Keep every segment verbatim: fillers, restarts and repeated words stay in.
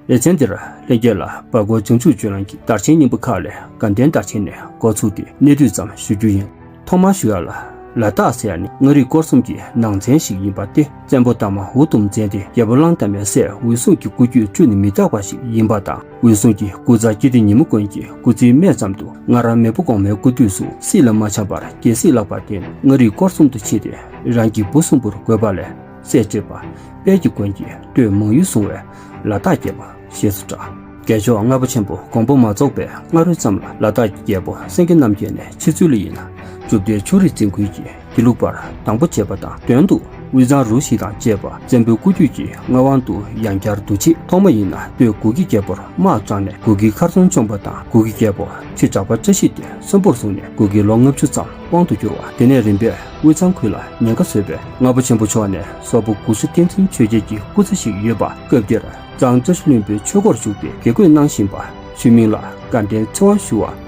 ལེ་ཚན་འདིར་ལྷན་རྒྱས་ལ་བར་སྐོར་བྱང་ཆུབ་ལྗོངས་ལ་གི་དར་ཆེན་རྙིང་པ་ཁག་ལས་དགའ་ལྡན་དར་ཆེན་ནས་འགོ་ཚུགས་ཏེ་གནས་དུས་ཙམ་ཞུ་རྒྱུ་ཡིན། ཐོག་མར་ཞུ་ཡ་ལ། ལ་དྭགས་ཟེར་ཡ་ནི་མངའ་རིས་སྐོར་གསུམ་གྱི་ནང་ཚན་ཞིག་ཡིན་པ་སྟེ། བཙན་པོ་དར་མ་འུ་དུམ་བཙན་དེ་རྒྱལ་པོ་གླང་དར་མའི་སྲས་འོད་སྲུང་གི་སྐུ་རྒྱུད་བཅུ་ནི་མི་རྟག་པ་ཞིག་ཡིན་པ་དང་། འོད་སྲུང་གི་སྐུ་ཚ་སྐྱིད་ལྡན་ཉི་མ་མགོན་གྱི་སྐུ་ཚེའི་སྨད་ཙམ་དུ་ང་རང་མེས་པོ་གོང་མའི་སྐུ་དུས་སུ་སྲིད་ལ་མ་འཆམ་པར་རྒྱལ་སྲིད་བརླག་པར་བརྟེན་མངའ་རིས་སྐོར་གསུམ་དུ་ཕྱེ་སྟེ་རང་གི་བུ་གསུམ་པོར་བགོས་པ་ལས། སྲས་བཅས་པ་དཔལ་གྱི་མགོན་གྱི་སྟོད་མང་ཡུལ་བཟུང་བའི་ལ་དྭགས་རྒྱལ་པོ་ཞེས་སུ་གྲགས། རྒྱལ་མཆོག་ལྔ་པ་ཆེན་པོ་དགོངས་པ་མ་རྫོགས་པའི་སྔ་རོལ་ཙམ་ལ་ལ་དྭགས་ཀྱི་རྒྱལ་པོ་སེང་གེ་རྣམ་རྒྱལ་ནས་ཕྱི་ཚུལ་ལ་ཡིན་ན་མཛུབ་ཐེལ་ཕྱོགས་རིས་འཛིན་ཁུལ་གྱི་དགེ་ལུགས་པར་དང་པོ་བྱས་པ་དང་། དོན་དུ་དབུས་གཙང་རུ་བཞི་དང་བཅས་པ་བཙན་པོའི་སྐུ་རྒྱུད་ཀྱི་མངའ་དབང་དུ་ཡང་བསྐྱར་བསྡུ་ཆེད། ཐོག་མ་ཡིན་ན་སྟོད་གུ་གེ་རྒྱལ་པོར་དམག་དྲངས་ནས་གུ་གེའི་མཁར་རྫོང་བཅོམ་པ་དང་། གུ་གེ་རྒྱལ་པོ་ཕྱི་བྲག་པ་བཀྲ་ཤིས་དེ་གསོན་པོར་བཟུང་ནས་གུ་གེ་ལོ་ལྔ་བཅུ་ཙམ་དབང་དུ་གྱུར་བ། དེ་ནས་རིམ་པས་དབུས་གཙང་ཁུལ་ལ་ཉེན་ཁ་བཟོས་པས་ལྔ་པ་ཆེན་པོ་མཆོག་ནས་སོག་པོ་གུ་ཤྲི་བསྟན་འཛིན་ཆོས་རྒྱལ་གྱི་སྐུ་ཚ་ཞིག་ཡོད་པ། སྐབས་དེར་གཙང་བཀྲ་ཤིས་ལྷུན་པོའི་ཆོས་སྒོར་ཞུགས་ཏེ་དགེ་བསྐོས་གནང་བཞིན་པ། ཆུ་མིང་ལ་དགའ་ལྡན་ཚེ་དབང་ཞུ་བ།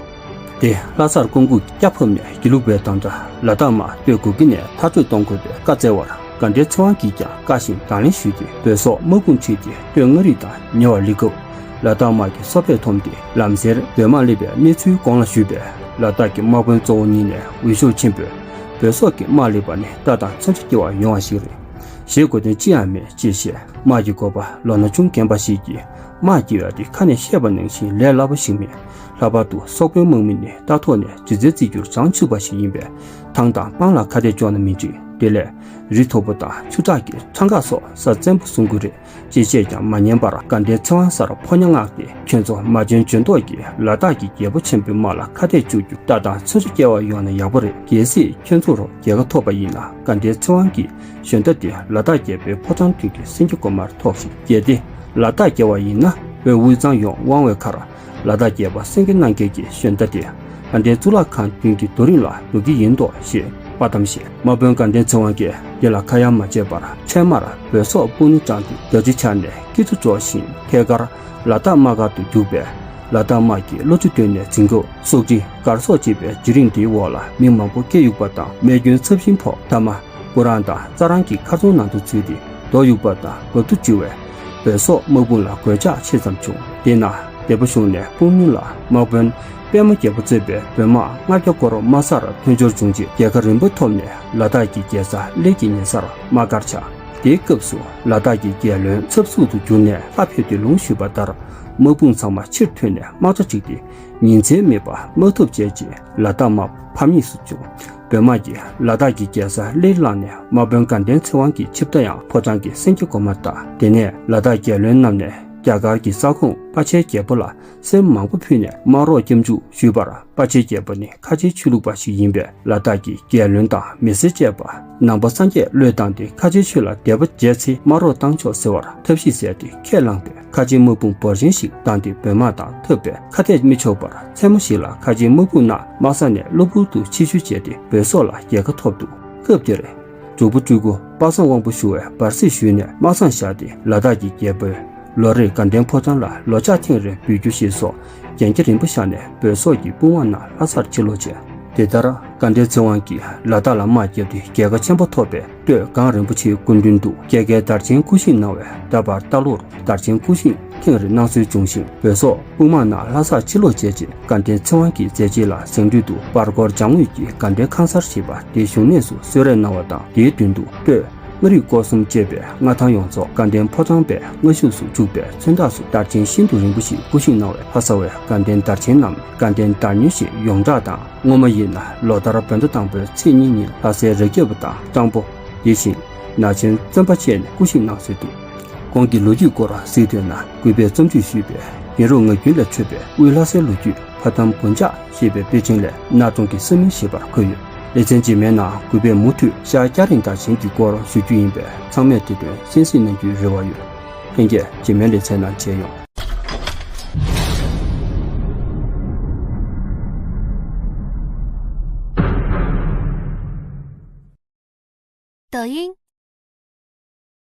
དེ་ལྷ་སར་སྐུ་འགུགས་སྐྱ་ཕབ་ནས་དགེ་ལུགས་པའི་དམ་དྲག་ལ་དྭགས་དམག་སྟོད་གུ་གེ་ནས་མཐར་སྐྲོད་གཏོང་དགོས་པའི་བཀའ་སྩལ་བར་དགའ་ལྡན་ཚེ་དབང་གིས་ཀྱང་བཀའ་བཞིན་དང་ལེན་ཞུས་ཏེ་བོད་སོག་དམག་དཔུང་ཁྲིད་དེ་སྟོད་མངའ་རིས་དང་ཉེ་བར་སླེབས་སྐབས། ལ་དྭགས་དམག་གི་གསོ་པས་འཐོམས་ཏེ་ལམ་སེལ་བོད་དམག་སླེབས་པའི་གནས་ཚུལ་གོང་ལ་ཞུས་པས། ལ་དྭགས་ཀྱི་དམག་དཔོན་གཙོ་བོ་ཉིད་ནས་འོས་ཤོག་ཆེན་པོས་བོད་སོག་གི་དམག་སླེབས་པ་ནི་ལྟ་དང་མཚོན་ཆ་སྐྱེ་བ་ཡོང་བ་ཞིག་རེད། ཞེས་གོ་དོན་ཅི་ཡང་མེད་ཅེས་བཤད། དམག་གི་འགོ་པ་ལོ་ན་ཆུང་རྒན་པ་ཞིག་གིས་དམག་རྒྱག་ཡ་དེ་ཁ་ནས་བཤད་པ་ནང་བཞིན་ལས་སླ་པོ་ཞིག་མེད། ལྷག་པར་དུ་སོག་པོའི་དམག་མི་ནི་རྟ་ཐོག་ནས་རྗེས་འཛིན་བརྩི་རྒྱུར་བྱང་ཆུབ་པ་ཞིག་ཡིན་པས་ཐང་དང་སྤང་ལ་ཁ་གཏད་གཅོག་ན་མི་འགྲིག། དེ་ལས་རི་མཐོ་པོ་དང་ཆུ་བྲག་གི་འཕྲང་འགག་སོགས་ས་བཙན་པོ་བཟུང་དགོས་རེད། ཅེས་བཤད་ཀྱང་མ་ཉན་པར་དགའ་ལྡན་ཚེ་དབང་སར་ཕོ་ཉ་མངགས་ཏེ་ཁྱོད་ཚོ་མ་འཇོན་འཇོན་མདོག་གིས་ལ་དྭགས་ཀྱི་རྒྱལ་པོ་ཆེན་པོའི་དམག་ལ་ཁ་གཏད་གཅོག་རྒྱུ་ལྟ་དང་མཚོན་ཆ་སྐྱེ་བ་ཡོང་ན་ཡག་པོ་རེད། གལ་སྲིད་ཁྱོད་ཚོར་རྒྱལ་ཁ་ཐོབ་པ་ཡིན་ན་དགའ་ལྡན་ཚེ་དབང་གིས་ཞོན་རྟ་དེ་ལ་དྭགས་རྒྱལ་པོའི་ཕོ་བྲང་མདུན་གྱི་སེང་གེ་སྒོ་མར་ཐོགས་ཤིག། གལ་ཏེ་ལ་དྭགས་རྒྱལ་བ་ཡིན་ན་བོད་དབུས་གཙང་ཡོངས་དབང་བའི་ཁར། ལ་དྭགས་རྒྱལ་པོ་སེང་གེ་རྣམ་རྒྱལ་གྱི་ཞོན་རྟ་དེ་ལྷ་ལྡན་གཙུག་ལག་ཁང་མདུན་གྱི་རྡོ་རིང་ལ་འགྲོ་གི་ཡིན་མདོག་ཞེས་དཔའ་གཏམ་བཤད། དམག་དཔོན་དགའ་ལྡན་ཚེ་དབང་གིས་འདི་ལ་ཁ་ཡ་མ་བྱས་པར་འཕྲལ་མར་བོད་སོག་དཔུང་ནི་དྲངས་ཏེ་མདའ་གྲི་འཕྱར་ནས་སྐྱིད་སྡུག་འཇོག་བཞིན་ཐད་ཀར་ལ་དྭགས་དམག་སྒར་དུ་རྒྱུག་པས། ལ་དྭགས་དམག་གིས་བློ་གྲོས་བཏོན་ནས་འཛིང་སྐབས་སོག་གྲི་གར་སོག་ཅེས་པའི་བརྒྱུད་རིམ་དེའི་འོག་ལ་མི་མང་པོ་སྐྱེ་གཡུགས་པ་དང་རྨས་སྐྱོན་ཚབས་ཆེན་ཕོག། མཐའ་མ། སྐུ་རང་དང་རྩྭ་རང་གི་མཁར་རྫོང་ནང་དུ་ཚུད་དེ་རྡོ་གཡུག་པ་དང་རྦབ་རྡོ་གཅུ་བས་བོད་སོག་དམག་དཔུང་ལ་གོད་ཆག་ཆེ་ཙམ་བྱུང་། དེས་ན་སྡེ་པ་གཞུང་ནས་དཔུང་སྣུན་ལ་དམག་དཔོན་པདྨ་རྒྱལ་པོ་གཙོས་པའི་བོད་དམག་ལྔ་བརྒྱ་སྐོར་དམག་སར་ཐོན་འབྱོར་བྱུང་རྗེས་རྒྱལ་ཁ་རིམ་པ་ཐོབ་ནས་ལ་དྭགས་ཀྱི་རྒྱལ་ས་གླེ་གི་ཉེ་སར་དམག་སྒར་ཆགས། དེའི་སྐབས་སུ་ལ་དྭགས་ཀྱི་རྒྱལ་བློན་ཚབ་ཚུབ་ཏུ་གྱུར་ནས་ལྷ་ཕེབས་ཏེ་ལུང་ཞུས་པ་ལྟར་དམག་དཔུང་ཚང་མ་ཕྱིར་ཐོན་ནས་དམག་གྲ་བསྒྲིགས་ཏེ། ཉིན་མཚན་མེད་པར་དམག་འཐབ་བྱས་རྗེས་ལ་དྭགས་དམག་ཕམ་ཉེས་སུ་བྱུང་། བོད་དམག་གིས་ལ་དྭགས་ཀྱི་རྒྱལ་ས་གླེ་བླངས་ནས་དམག་དཔོན་དགའ་ལྡན་ཚེ་དབང་གི་ཆིབས་རྟ་ཡང་ཕོ་བྲང་གི་སེང་གེ་སྒོ་མར་བཏགས། དེ་ནས་ལ་དྭགས་རྒྱལ་བློན་རྣམས་ནས་རྒྱ་གར་གྱི་ས་ཁོངས་པ་ཆེན་རྒྱལ་པོ་ལ་སེམས་མང་པོ་ཕུལ་ནས་དམག་རོགས་སྐྱབས་འཇུག་ཞུས་པར། པ་ཆེན་རྒྱལ་པོ་ནི་ཁ་ཆེའི་ཆོས་ལུགས་པ་ཞིག་ཡིན་པས་ལ་དྭགས་ཀྱི་རྒྱལ་བློན་དང་མི་སེར་བཅས་པ་ནང་པ་སངས་རྒྱས་བློས་བཏང་སྟེ་ཁ་ཆེའི་ཆོས་ལ་དད་པ་བྱས་ཚེ་དམག་རོགས་བཏང་ཆོག་ཟེར་བར་ཐབས་ཤེས་བཙལ་ཏེ་ཁས་བླངས་པས། ཁ་ཆེའི་དམག་དཔུང་འབོར་ཆེན་ཞིག་བཏང་སྟེ་བོད་དམག་དང་འཐབ་པས་ཁ་གཏད་མི་ཆོག་པར་མཚན་མོ་ཞིག་ལ་ཁ་ཆེའི་དམག་དཔུང་རྣམས་དམག་ས་ནས་གློ་བུར་དུ་ཕྱིར་བཤོལ་བྱས་ཏེ་བོད་སོག་ལ་རྒྱལ་ཁ་ཐོབ་འདུག། སྐབས་དེར་འབྲུག་པ་སྤྲུལ་སྐུ་དཔག་བསམ་དབང་པོ་ཞུ་བས་བར་སྲིད་ཞུས་ནས་དམག་སང་བཞག་སྟེ་ལ་དྭགས་ཀྱི་རྒྱལ་པོས་ལོ་རེར་དགའ་ལྡན་ཕོ་བྲང་ལ་ལོ་ལྕགས་ཐེངས་རེ་འབུལ་རྒྱུ་ཞེས་སོགས་རྒྱན་ཆ་རིམ་པ་བཞག་ནས་བོད་སོག་གི་དཔུང་དམག་རྣམས་ལྷ་སར་ཕྱིར་ལོག་བྱས། དེ་ལྟར་དགའ་ལྡན་ཚེ་དབང་གིས་ལ་དྭགས་ལ་དམག་བརྒྱབ་སྟེ་རྒྱལ་ཁ་ཆེན་པོ་ཐོབ་པས་སྟོད་གངས་རིན་པོ་ཆེའི་སྐུ་མདུན་དུ་རྒྱལ་བརྒྱུད་དར་ཆེན་སྐུ་བཞེངས་གནང་བས་ད་བར་རྟ་ལོར་དར་ཆེན་སྐུ་བཞེངས་ཐེངས་རེ་གནང་སྲོལ་བྱུང་ཞིང་། བོད་སོག་དཔུང་དམག་རྣམས་ལྷ་སར་ཕྱིར་ལོག་བྱས་རྗེས་དགའ་ལྡན་ཚེ་དབང་གི་མཛད་རྗེས་ལ་གཟེངས་བསྟོད་དུ་བར་སྐོར་ལྗང་དབུས་ཀྱི་དགའ་ལྡན་ཁང་གསར་ཞེས་པ་དེའི་བཞུགས་གནས་སུ་གསོལ་རས་གནང་བ་དང་། དེའི་མདུན་དུ་སྟོད་མངའ་རིས་སྐོར་གསུམ་ཅེས་པའི་མངའ་ཐང་ཡོངས་རྫོགས་དགའ་ལྡན་ཕོ་བྲང་པའི་མངའ་ཤུགས་སུ་འཇུག་པའི་མཚོན་རྟགས་སུ་དར་ཆེན་ཤིན་ཏུ་རིང་པོ་ཞིག་སྐུ་བཞེངས་གནང་བས་ལྷ་ས་བའི་དགའ་ལྡན་དར་ཆེན་རྣམས་དགའ་ལྡན་དར་སྔོན་ཞེས་ཡོངས་གྲགས་དང་། སྔོན་མ་ཡིན་ན་ལོ་ལྟར་བོད་ཟླ་དང་པོའི་ཚེས་གཉིས་ཉིན་ལྷ་སའི་རི་རྒྱལ་པོ་དང་སྤྲང་པོ། དེ་བཞིན་ནག་ཆེན་བཙན་པ་བཅས་ནས་སྐུ་བཞེངས་གནང་སྲོལ་འདུག། གོང་གི་ལོ་རྒྱུས་སྐོར་གཟིགས་འདོད་ན་གུས་པས་རྩོམ་སྒྲིག་ཞུས་པའི་ཡུན་རིང་ངག་རྒྱུན་ལས་འཕྲོས་པའི་དབུས་ལྷ་སའི་ལོ་རྒྱུས་ཕ་དམ་དགུང་ཇག་ཞེས་པའི་དཔེ་ཕྲེང་ལས་གནའ་གྲོང་གི་ས་མིང་ཞེས་པར་འཁོད་ཡོད། ལེ་ཚན་རྗེས་མའི་ནང་གུས་པས་མུ་མཐུད་ཤར་སྐྱ་རེངས་དར་ཆེན་གྱི་སྐོར་ཞུ་རྒྱུ་ཡིན་པས་ཚང་མས་དེ་དོན་གསན་གཟིགས་གནང་རྒྱུའི་རེ་བ་ཡོད། ལྷན་རྒྱས་རྗེས་མའི་ལེ་ཚན་ནང་མཇལ་ཡོང་། 抖音。